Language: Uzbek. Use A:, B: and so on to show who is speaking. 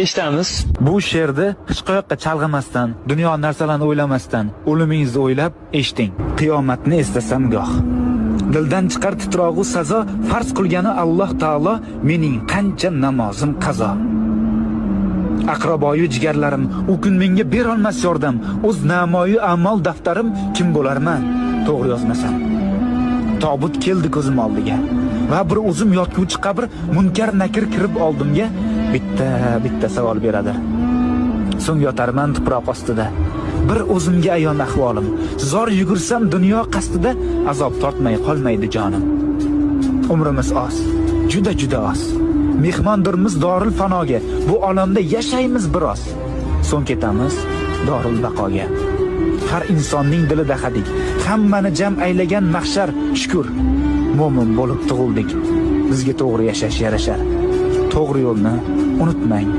A: Eshitamiz.
B: Bu she'rni hech qayoqqa chalg'imasdan, dunyo narsalarini o'ylamasdan, o'limingizni o'ylab eshiting. Qiyomatni eslasam goh. Dildan chiqar titrog'u sazo, farz qilgani Alloh taolo, mening qancha namozim qazo. Aqraboyu jigarlarim u kun menga berolmas yordam, o'z namoyu a'mol daftarim kim bo'larman, to'g'ri yozmasam. Tobut keldi ko'zim oldiga. Va bir o'zim yotguvchi qabr munkar nakir kirib oldimga bitta bitta savol beradi. So'ng yotarman tuproq ostida. Bir o'zimga ayon ahvolim. Zor yugursam dunyo qasdida azob tortmay qolmaydi jonim. Umrimiz oz, juda juda oz. Mehmondirmiz doril fanoga. Bu olamda yashaymiz biroz. So'ng ketamiz doril baqoga. Har insonning dilida hadik. Hammani jam aylagan mahshar, shukr. Mo'min bo'lib tug'ildik. Bizga to'g'ri yashash yarashar. To'g'ri yo'lni unutmang.